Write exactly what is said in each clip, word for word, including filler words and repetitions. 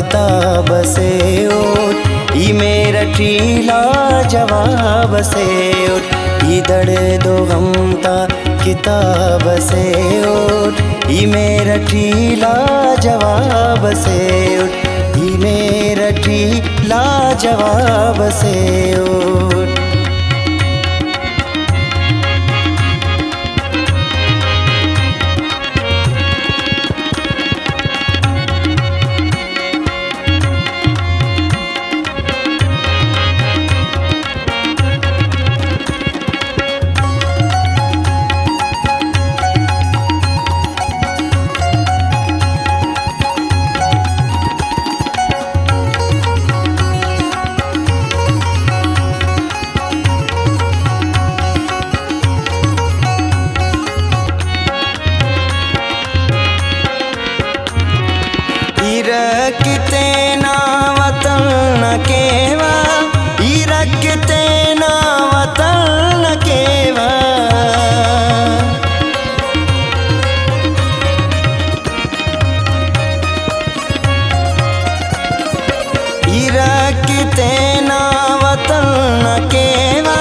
کتاب اسے اٹ، ای مہر ٹی لاجواب اسے اٹ، ای درد و غم تا کتاب اسے اٹ، ای مہر ٹی لاجواب اسے اٹ، ای مہر ٹی لاجواب اسے اٹ۔ ایرک تینا وطن نا کیوہ، ایرک تینا وطن نا کیوہ۔ ایرک تینا وطن نا کیوہ،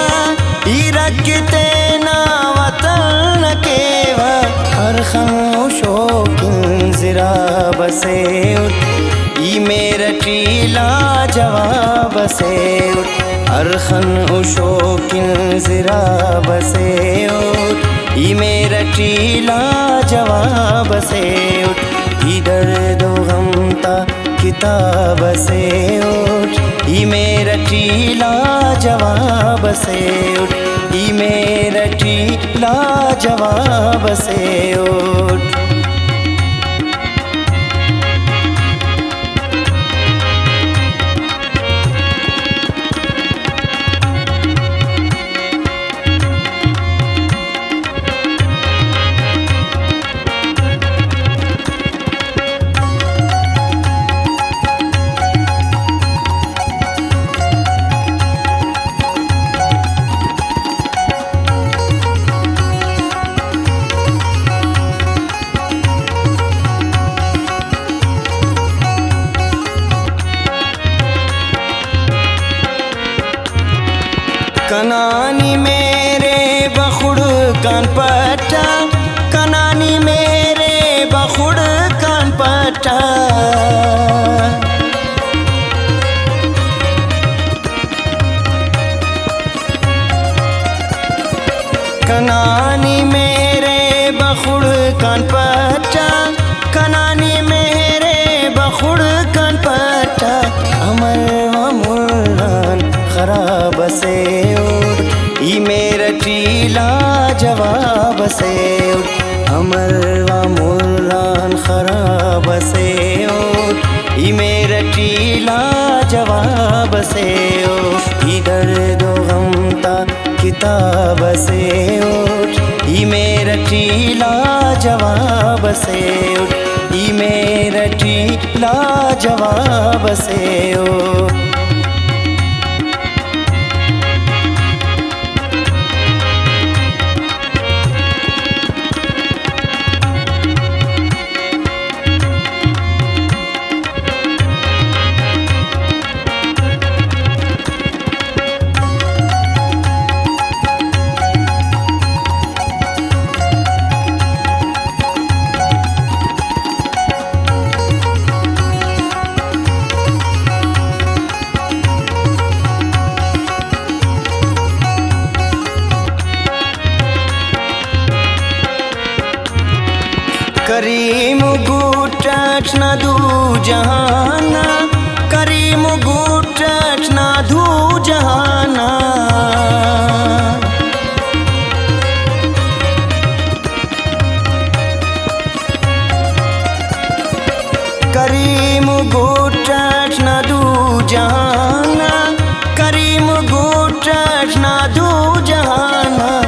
ایرک تینا وطن نا کیوہ، ہر خن و شوکن زراب اسے اٹ، ای مہر ٹی لاجواب اسے اٹ، ہر خن و شوکن زراب اسے اٹ، ای مہر ٹی لاجواب اسے اٹ، ای درد و غم تا کتاب اسے اٹ، ای مہر ٹی لاجواب اسے اٹ، ای مہر ٹی لاجواب اسے اٹ۔ کنا نی مہر ءِ بخڑک آن پٹا، کنا نی مہر ءِ بخڑک آن پٹا۔ کنا نی مہر ءِ بخڑک آن پٹا، کنا نی مہر ءِ بخڑک آن پٹا، امر و مُل آن خراب اسے اٹ، ای مہر ٹی لاجواب اسے اٹ، امر و مُل آن خراب اسے اٹ، ای مہر ٹی لاجواب اسے اٹ، ای درد و غم تا کتاب اسے اٹ، ای مہر ٹی لاجواب اسے اٹ، ای مہر ٹی لاجواب اسے اٹ۔ کریم گوٹٹ نا دو جہان آ، کریم گوٹٹ نا دو جہان آ۔ کریم گوٹٹ نا دو جہان آ، کریم گوٹٹ نا دو جہان آ،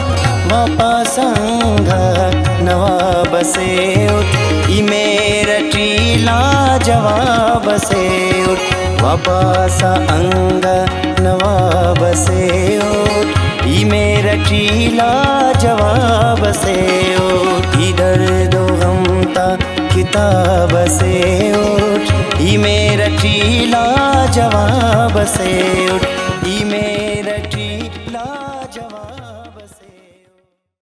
واپس انگا نواب اسے اٹ، ای مہر ٹی لاجواب اسے اٹ، واپس انگا نواب اسے اٹ، ای مہر ٹی لاجواب اسے اٹ، ای درد و غم تا کتاب اسے اٹ، ای مہر لاجواب اسے اٹ۔